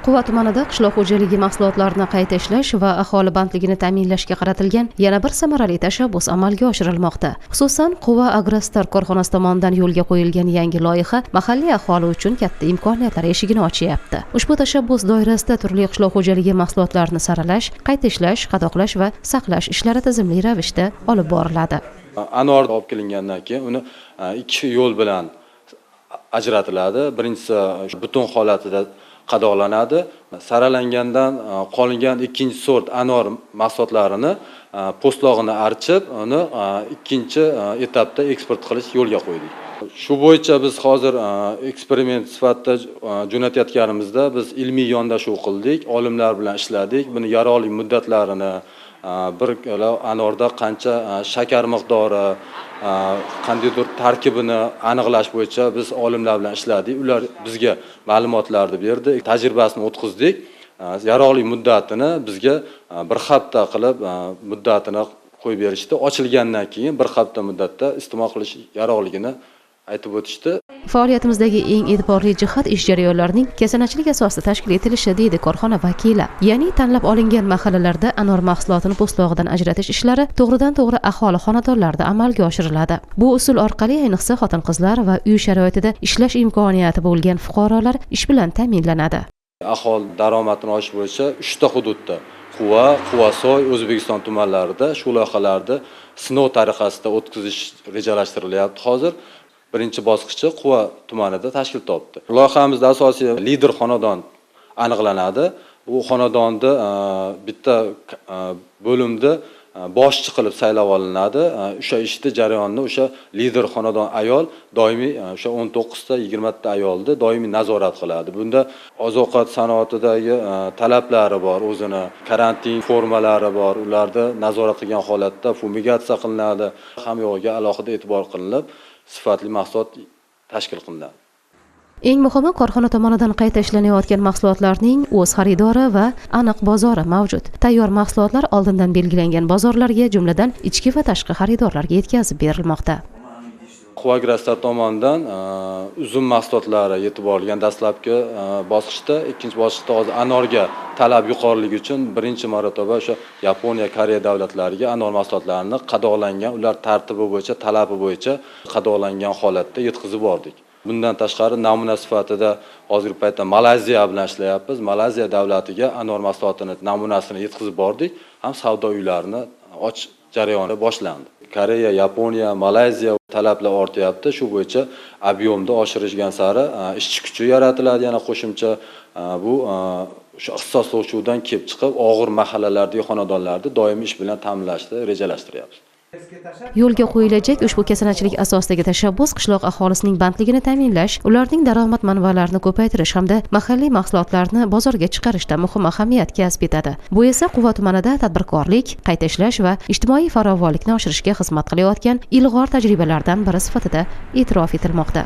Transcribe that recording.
Quva tumanida qishloq xo'jaligi mahsulotlarini qayta ishlash va aholi bandligini ta'minlashga qaratilgan yana bir samarali tashabbus amalga oshirilmoqda. Xususan, Quva Agrostar korxonasi tomonidan yo'lga qo'yilgan yangi loyiha mahalliy aholi uchun katta imkoniyatlar eshigini ochyapti. Ushbu tashabbus doirasida turli qishloq xo'jaligi mahsulotlarini saralash, qayta ishlash, qadoqlash va saqlash ishlari tizimli ravishda olib boriladi. Anor olib kelingandan keyin uni ikki yo'l bilan ajratiladi. Birinchisi butun holatida qadoqlanadi. Saralangandan qolingan ikkinchi sort anor mahsulotlarini po'stlog'ini archib, uni ikkinchi etapda eksport qilish yo'lga qo'ydik. Shu bo'yicha biz hozir eksperiment sifatida jo'natayotganimizda biz ilmiy yondashuv qildik, olimlar bilan ishladik. Buni yaroqli muddatlarini, bir kilo anorda qancha shakar miqdori, qandaydir tarkibini aniqlash bo'yicha biz olimlar bilan ishladik. Ular bizga ma'lumotlarni berdi, tajribasini o'tkazdik. Yaroqli muddatini bizga bir hafta qilib muddatini qo'yib berishdi. Ochilgandan keyin bir hafta muddatda iste'mol qilish yaroqligini aytib o'tishdi. Faoliyatimizdagi eng e'tiborli jihat ish jarayonlarining kasanachilik asosida tashkil etilishi, deydi korxona vakili. Ya'ni tanlab olingan mahallalarda anor mahsulotini po'stlog'idan ajratish ishlari to'g'ridan to'g'ri aholi xonadonlarida amalga oshiriladi. Bu usul orqali ayniqsa xotin-qizlar va uy sharoitida ishlash imkoniyati bo'lgan fuqarolar ish bilan ta'minlanadi. Aholi daromadini oshirish bo'yicha 3 ta hududda, Quva, Quvasoy, O'zbekiston tumanlarida shu loyihalarni sinov tariqasida o'tkazish rejalashtirilyapti hozir. Birinchi bosqichi Quva tumanida tashkil topdi. Loyihamizda asosiy lider xonadon aniqlanadi. U xonadonni bitta bo'limda boshchi qilib saylab olinadi. O'sha ishni jarayonini o'sha lider xonadon ayol doimiy o'sha 19 ta 20 ta ayolni doimiy nazorat qiladi. Bunda oziq-ovqat sanoatidagi talablari bor, o'zini karantin formalari bor, ularni nazorat qilgan holatda fumigatsiya qilinadi. Ham yo'g'iga alohida e'tibor qilinib, sifatli mahsulot tashkil qilinadi. Eng muhimi, korxona tomonidan qayta ishlanayotgan mahsulotlarning o'z xaridori va aniq bozori mavjud. Tayyor mahsulotlar oldindan belgilangan bozorlarga, jumladan ichki va tashqi xaridorlarga yetkazib berilmoqda. Quva Agrostar tomonidan uzum mahsulotlari yetib borilgan dastlabki bosqichda, ikkinchi bosqichda hozir anorga talab yuqoriligi uchun birinchi marotaba o'sha Yaponiya, Koreya davlatlariga anor mahsulotlarini qadoqlangan, ular tartibi bo'yicha, talabi bo'yicha qadoqlangan holatda yetkazib bordik. Bundan tashqari namuna sifatida hozirgi paytda Malayziya bilan ishlayapmiz. Malayziya davlatiga anor mahsulotini namunasini yetkazib bordik, ham savdo uylarini ochish jarayoni boshlandi. Koreya, Yaponiya, Malayziya talablar ortyapti. Shu bo'yicha объем ni oshirishgan sari ishchi kuchi yaratiladi yana qo'shimcha. Bu o'sha ixtisoslashuvdan kelib chiqib og'ir mahallalardagi xonadonlarni doimiy ish bilan ta'minlashni rejalashtiryapmiz. Yo'lga qo'yilajak ushbu kasanachilik asosidagi tashabbus qishloq aholisining bandligini ta'minlash, ularning daromad manbalarini ko'paytirish hamda mahalliy mahsulotlarni bozorga chiqarishda muhim ahamiyat kasb etadi. Bu esa Quva tumanida tadbirkorlik, qayta ishlash va ijtimoiy farovonlikni oshirishga xizmat qilayotgan ilg'or tajribalardan biri sifatida e'tirof etilmoqda.